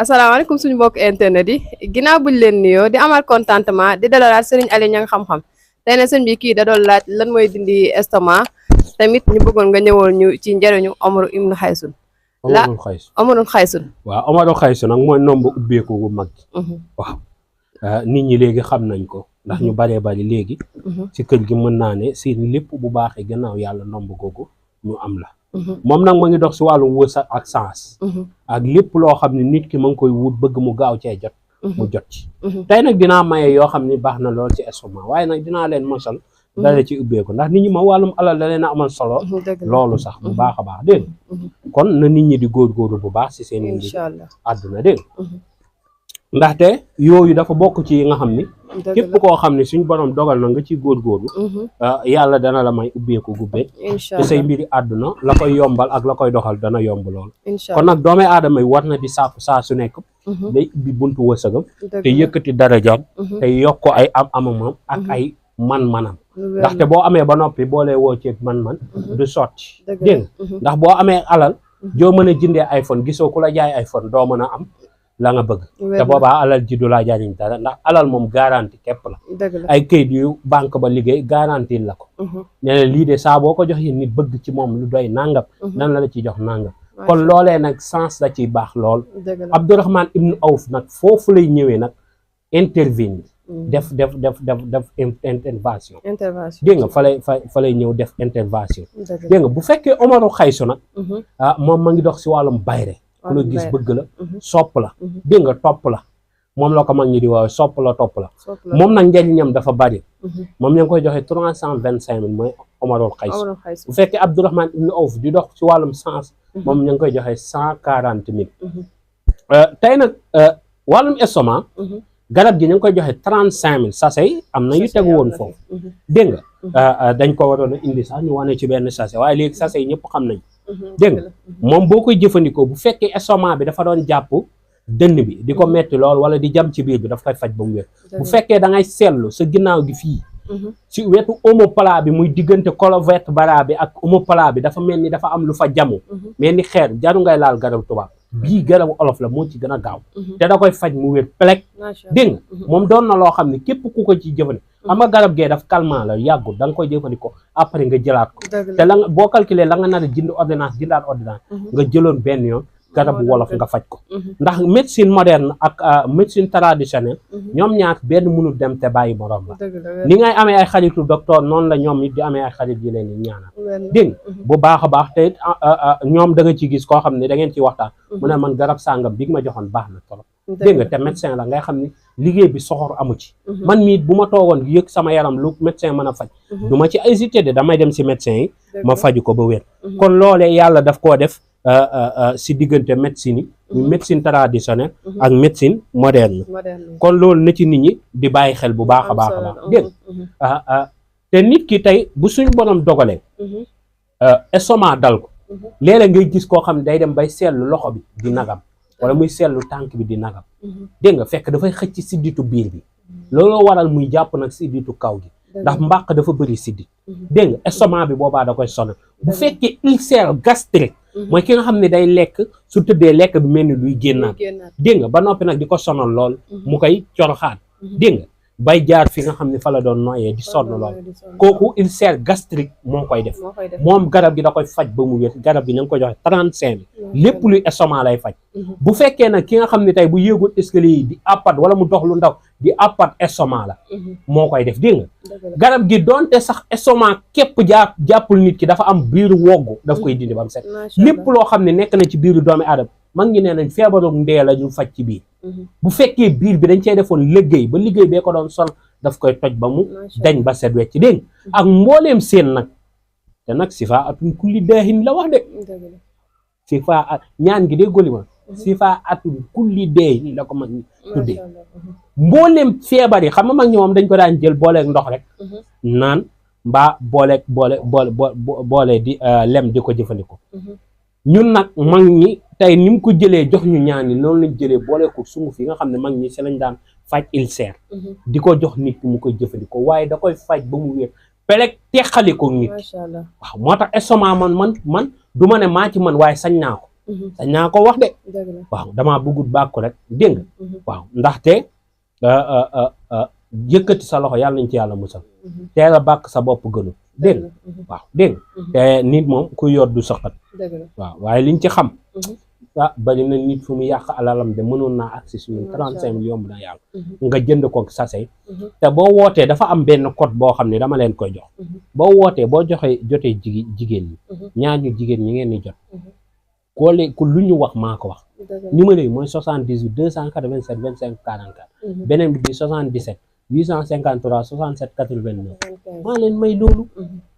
asalaamaaleykum suñu mbokk internet yi ginnaaw buñ leen nuyoo di amal contentement di dalalaat Serigne Aliou Niang xam-xam tey ne sëñ bi kii da doon laaj lan mooy dindi estomac tamit ñu bëggoon nga ñëwoon ñu ci njëriñu Omar ibn Xaysun Omarul Xaysun Omarul Xaysun waaw Omarul Xaysun nag mooy nomba ubbeeku gu mag waaw nit ñi léegi xam nañ ko ndax ñu baree bari léegi ci kër gi mën naa ne seen lépp bu baaxee gannaaw yàlla nomb googu ñu am la moom nag ma ngi dox si wàllum wërsëg ak sens ak lépp loo xam ne nit ki ma ngi koy wut bëgg mu gaaw cee jot mu jot ci tey nag dinaa maye yoo xam ne baax na lool ci estomac waaye nag dinaa leen mosal dala ci ubbeeku ndax nit ñi ma wàllum alal da leen a amal solo loolu sax bu baax a baax dégg kon na nit ñi di góorgóorlu bu baax si seen i àdduna dégg ndaxte yooyu dafa bokk ci yi nga xam ni képp koo xam ne suñ borom dogal na nga ciy góorgóorlu yàlla dana la may ubbeeku gubbee te say mbiri àdduna la koy yombal ak la koy doxal dana yomb lool kon nag doomi aadama yi war na di sàkku saa su nekk day ubbi buntu wërsëgam te yëkkati darajaam te yokk ko ay amamam ak ay man-manam ndaxte boo amee ba noppi boo lay woo ci man-man du sotti dégg nga ndax boo amee alal joo mën a jëndee iPhone gisoo ku la jaay iPhone doo mën a am la nga bëgg te boobaa alal ji du laa jariñ dara ndax alal moom garanti képp la ay këyit yu banque ba liggéey garanti la ko ne la lii de saa boo ko joxee nit bëgg ci moom lu doy nangam nan la ci jox nangam kon loolee nag sens da ciy baax lool Abdourahman ibnu Awf nag foofu lay ñëwee nag intervenir def intervention dégg nga fa lay ñëw def intervention dégg nga bu fekkee Omarul Xaysun nag moom ma ngi dox si wàllum bayre ku la gis bëgg la sopp la dégg nga topp la moom la ko mag ñi di waaw sopp la topp la moom nag njëriñam dafa bari moom ña ngi koy joxe 325 000 mooy Omarul Xaysun bu fekkee Abdourahman ibnu Awf di dox ci wàllum sens moom ña ngi koy joxe 140 000 tey nag wàllum estomac garab gi ñu ngi koy joxe 35 000 sachet am na yu tegu woon foofu dégg nga dañ ko waroon a indi sax ñu wane ci benn sachet waaye léegi sachet yi ñëpp xam nañ dégg nga moom boo koy jëfandikoo bu fekkee estomac bi dafa doon jàpp dënn bi di ko metti lool wala di jam ci biir bi daf koy faj ba mu wér bu fekkee da ngay seetlu sa ginnaaw gi fii ci wetu omoplate bi muy diggante colonne vertébrale bi ak omoplate bi dafa mel ni dafa am lu fa jamu mel ni xeer jaru ngay laal garab tubaab bii garabu olof la moo ci gën a gaaw te da koy faj mu wér pelek dégg nga moom doon na loo xam ne képp ku ko ci jëfandikoo xam nga garab gee daf calmant la yàggul da nga koy jëfandikoo après nga jëlaat ko te la nga boo calculer la nga nar a jënd ordonnance jëndaat ordonnance nga jëloon benn yoon garabu wolof nga faj ko ndax médecine moderne ak médecine traditionnelle ñoom ñaar benn mënul dem te bàyyi morom la ni ngay amee ay xaritu docteur noonu la ñoom it di amee ay xarit yi leen di ñaanal dégg bu baax a baax te ñoom da nga ci gis koo xam ne da ngeen ci waxtaan mu ne man garab sàngam bi ma joxoon baax na trop dégg nga te médecin la ngay xam ne liggéey bi soxor amu ci man mii bu ma toogoon yëg sama yaram lu médecin mën a faj du ma ci hésité de damay dem si médecin yi ma faju ko ba wér kon loolee yàlla daf koo def si diggante médecine yi médecine traditionnelle ak médecine moderne kon loolu na ci nit ñi di bàyyi xel bu baax a baax a baax dégg te nit ki tey bu suñu borom dogalee estomac dal ko léeg-léeg ngay gis koo xam ne day dem bay seetlu loxo bi di nagam wala muy seetlu tànk bi di nagam dégg nga fekk dafay xëcc sidditu biir bi looloo waral muy jàpp nag sidditu kaw gi ndax mbàq dafa bëri siddit dégg nga estomac bi boobaa da koy sonal bu fekkee ulcère gastrique mooy ki nga xam ne day lekk su tëddee lekk bi mel ni luy génnaat dégg nga ba noppi nag di ko sonal lool mu koy coroxaat dégg nga bay jaar fi nga xam ne fa la doon noyyee di sonn lool kooku ulcère gastrique moo koy def moom garab gi da koy faj ba mu wér garab gi na nga koy joxe 35 000 lépp luy estomac lay faj bu fekkee nag ki nga xam ne tey bu yéegul escalier yi di appat wala mu dox lu ndaw di appat estomac la moo koy def dégg nga garab gi doonte sax estomac képp jàppul nit ki dafa am biiru woggu daf koy dindi ba mu set lépp loo xam ne nekk na ci biiru doomi aadama mag ngi nee nañ feebaru ndee la ñu faj ci biir bu fekkee biir bi dañ cey defoon liggéey ba liggéey bee ko doon sol daf koy toj ba mu dañ ba set wecc dégg ak mbooleem seen nag te nag sifa atum kulli daahin la wax de sifa at ñaan gi dee golima sifa atum kulli daahin la ko mag ñi tuddee mbooleem feebar yi xam nga mag ñi moom dañ ko daan jël booleeg ndox rek naan mbaa boole di lem di ko jëfandikoo ñun nag mag ñi tey ni mu ko jëlee jox ñu ñaan yi noonu lañ jëlee boole ko sunguf yi nga xam ne mag ñi si lañ daan faj ulcère di ko jox nit ki mu koy jëfandikoo waaye da koy faj ba mu wér pelek teqali ko nit ki waaw moo tax estomac man du ma ne maa ci man waaye sañ naa ko sañ naa ko wax de dëgg la. waaw damaa bëggut bàkku rek dégg nga waaw ndaxte yëkkati sa loxo yàlla nañ ci yàlla musal teel a bàkk sa bopp gënu dégg nga waaw dégg nga te nit moom ku yor du sëqat dëgg la. waaw waaye liñ ci xam bari na nit fu mu yàq alalam de mënoon naa agsi suñu 35 millions yomb na yàlla nga jënd ko sachet te boo wootee dafa am benn code boo xam ne dama leen koy jox boo wootee boo jotee jigéen ñi ñaar ñu jigéen ñi ngeen di jot ku lu ñu wax maa ko wax numéro yi mooy 78 287 25 44 beneen bi di 77 853 67 89 maa leen may loolu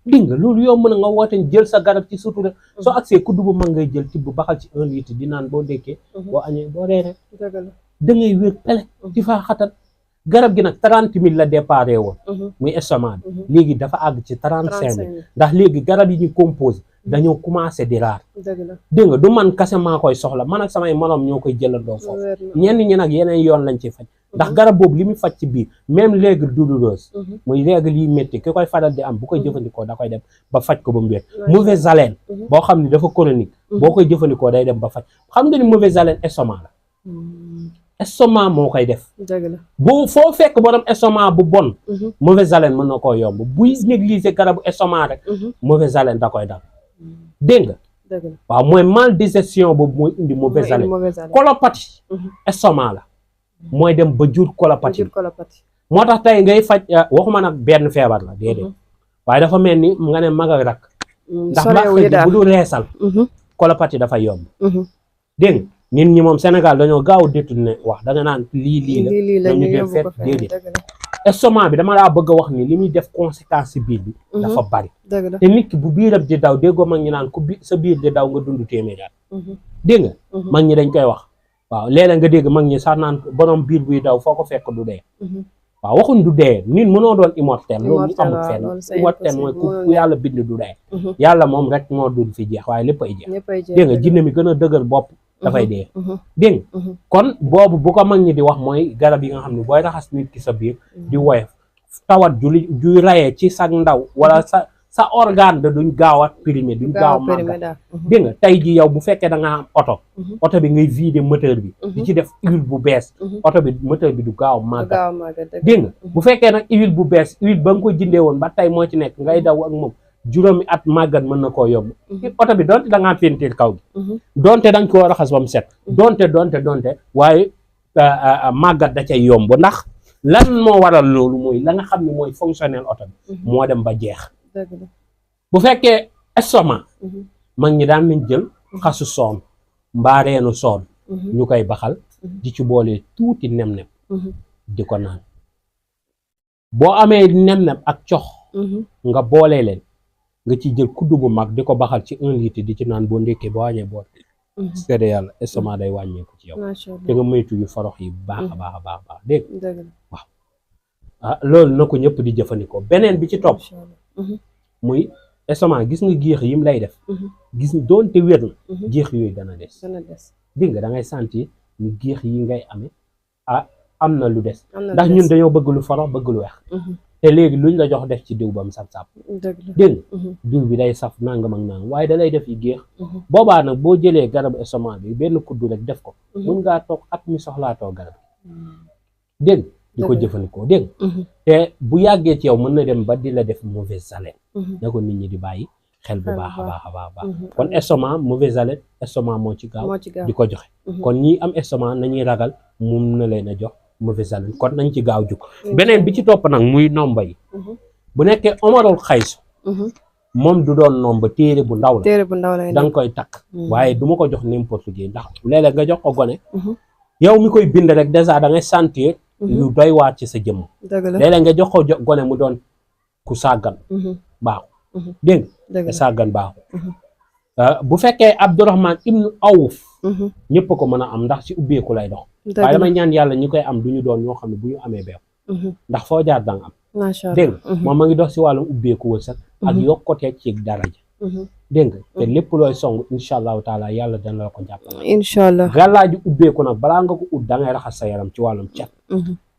dégg nga loolu yomb na nga woote jël sa garab ci surtout rek soo agsee kuddu bu mag ngay jël tibb baxal ci 1 litre di naan boo dékkee boo añee boo reeree da ngay wér pele ci faa xatat garab gi nag 30 000 la déparé woon muy estomac bi léegi dafa àgg ci 35 000 ndax léegi garab yi ñu composé dañoo commencé di raar dégg nga du man kase maa koy soxla man ak samay morom ñoo koy jëlandoo foofu ñenn ñi nag yeneen yoon lañ ci faj ndax garab boobu li muy faj ci biir même règle douloureuse muy règle yi métti ki koy faral di am bu koy jëfandikoo da koy dem ba faj ko ba mu wér mauvaise haleine boo xam ne dafa chronique boo koy jëfandikoo day dem ba faj xam nga ni mauvaise haleine estomac la estomac moo koy def bu foo fekk borom estomac bu bon mauvaise haleine mën na koo yomb buy négliger garabu estomac rek mauvaise haleine da koy dal dégg nga waaw mooy mal digestion boobu mooy indi mauvaise haleine colopathie estomac la mooy dem ba jur colopathie moo tax tey ngay faj waxuma nag benn feebar la déedéet waaye dafa mel ni nga ne mag ak rak ndax baax bu du reesal colopathie dafa yomb dégg nga nit ñi moom Sénégal dañoo gaaw détourné wax da nga naan lii la ñu def fet déedéet estomac bi dama laa bëgg a wax ni li muy def conséquence ci biir bi dafa bari te nit ki bu biiram di daw déggoo mag ñi naan ku sa biir di daw nga dund téeméer at dégg nga mag ñi dañ koy wax waaw léeg-léeg nga dégg mag ñi sax naan borom biir buy daw foo ko fekk du dee waaw waxuñ du dee nit mënoo doon immortel loolu amul fenn immortel mooy ku yàlla bind du dee yàlla moom rek moo dul fi jeex waaye lépp ay jeex dégg nga jinne mi gën a dëgër bopp dafay dee dégg nga kon boobu bu ko mag ñi di wax mooy garab yi nga xam ne booy raxas nit ki sa biir di woyof tawat juy rayee ci sa ndaw wala sa organe da duñ gaaw a primé duñ gaaw a màggat dégg nga tey ji yow bu fekkee da nga am oto bi ngay vider moteur bi di ci def huile bu bees oto bi moteur bi du gaaw màggat dégg nga bu fekkee nag huile bu bees huile ba nga ko jëndee woon ba tey moo ci nekk ngay daw ak moom juróomi at màggat mën na koo yomb oto bi donte da ngaa peinture kaw gi donte dañ koo raxas ba mu set donte waaye màggat da cay yomb ndax lan moo waral loolu mooy la nga xam ne mooy fonctionnel oto bi moo dem ba jeex bu fekkee estomac mag ñi daan nañ jël xasu soon mbaareenu soon ñu koy baxal di ci boole tuuti nem-nem di ko naan boo amee nem-nem ak cox nga boolee leen nga ci jël kuddu bu mag di ko baxal ci 1 litre di ci naan boo ndékkee boo wàññee boo seede yàlla estomac day wàññeeku ci yow te nga moytu yu forox yi baax a baax a baax baax dégg waaw loolu na ko ñëpp di jëfandikoo beneen bi ci topp muy estomac gis nga géex yim lay def gis nga doonte wér na géex yooyu dana des dégg nga da ngay sentir ni géex yi ngay amee am na lu des ndax ñun dañoo bëgg lu forox bëgg lu weex te léegi luñ la jox def ci diw ba mu saf-saf dégg nga diw bi day saf nangam ak nangam waaye da lay def yi géex boobaa nag boo jëlee garabu estomac bi benn kuddu rek def ko mun ngaa toog at mi soxlaatoo garab dégg di ko jëfandikoo dégg te bu yàggee ci yow mën na dem ba di la def mauvaise haleine na ko nit ñi di bàyyi xel bu baax a baax a baax kon estomac mauvaise haleine estomac moo ci gaaw di ko joxe kon ñi am estomac nañuy ragal mun na leen a jox mauvaise haleine kon nañ ci gaaw jug beneen bi ci topp nag muy nomba yi bu nekkee omarul xaysu moom du doon nomba téere bu ndaw la da nga koy takk waaye du ma ko jox n'importe qui ndax léeg-léeg nga jox ko gone yow mi koy bind rek dèjà da ngay sentir yu doy waat ci sa jëmm léeg-léeg nga jox ko gone mu doon ku sàggan baaxu dégg nga sàggan baaxu bu fekkee Abdourahman ibnu Awf ñëpp ko mën a am ndax ci ubbeeku lay dox waaye damay ñaan yàlla ñi koy am du ñu doon ñoo xam ne bu ñu amee beew ndax foo jaar danga am dégg nga moom ma ngi dox si wàllum ubbeeku wërsëg ak yokkutee ci daraja dégg nga te lépp looy song incha allahu taala yàlla dana la ko jàppale incha allah gàllaaju ubbeeku nag balaa nga ko ut da ngay raxas sa yaram ci wàllum cat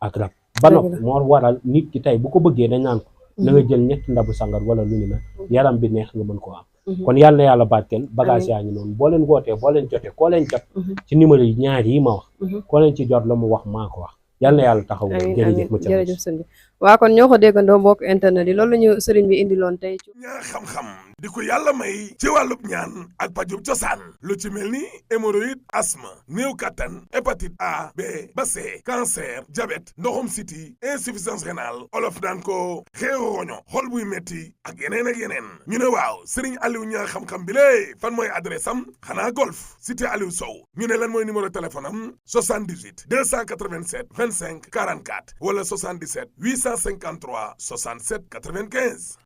ak rab ba noppi moo waral nit ki tey bu ko bëggee dañ naan ko na nga jël ñetti ndabu sangar wala lu ni mel yaram bi neex nga mën koo am kon yàlla na yàlla barkeel bagage yaa ngi noonu boo leen wootee boo leen jotee koo leen jot ci numéro yi ñaar yi ma wax koo leen ci jot la mu wax maa ko wax yàlla na yàlla taxaw jërëjëf ma jërëjëf sëñ bi waa kon ñoo ko déggandoo mbokk internet yi loolu la ñu sëriñ bi indi loon tey ñaa xam-xam di ko yàlla may ci wàllub ñaan ak pajub cosaan lu ci mel ni hémorroïde asthme néew kattan hépatite A B ba C cancer diabète ndoxum siti insuffisance rénale olof daan ko xeeru roño xol buy metti ak yeneen ñu ne waaw sëriñ Aliou ñaa xam-xam bi lée fan mooy adresse am xanaa golf cité Aliou Sow ñu ne lan mooy numéro téléphone am 78 287 25 44 wala 77 853 67 95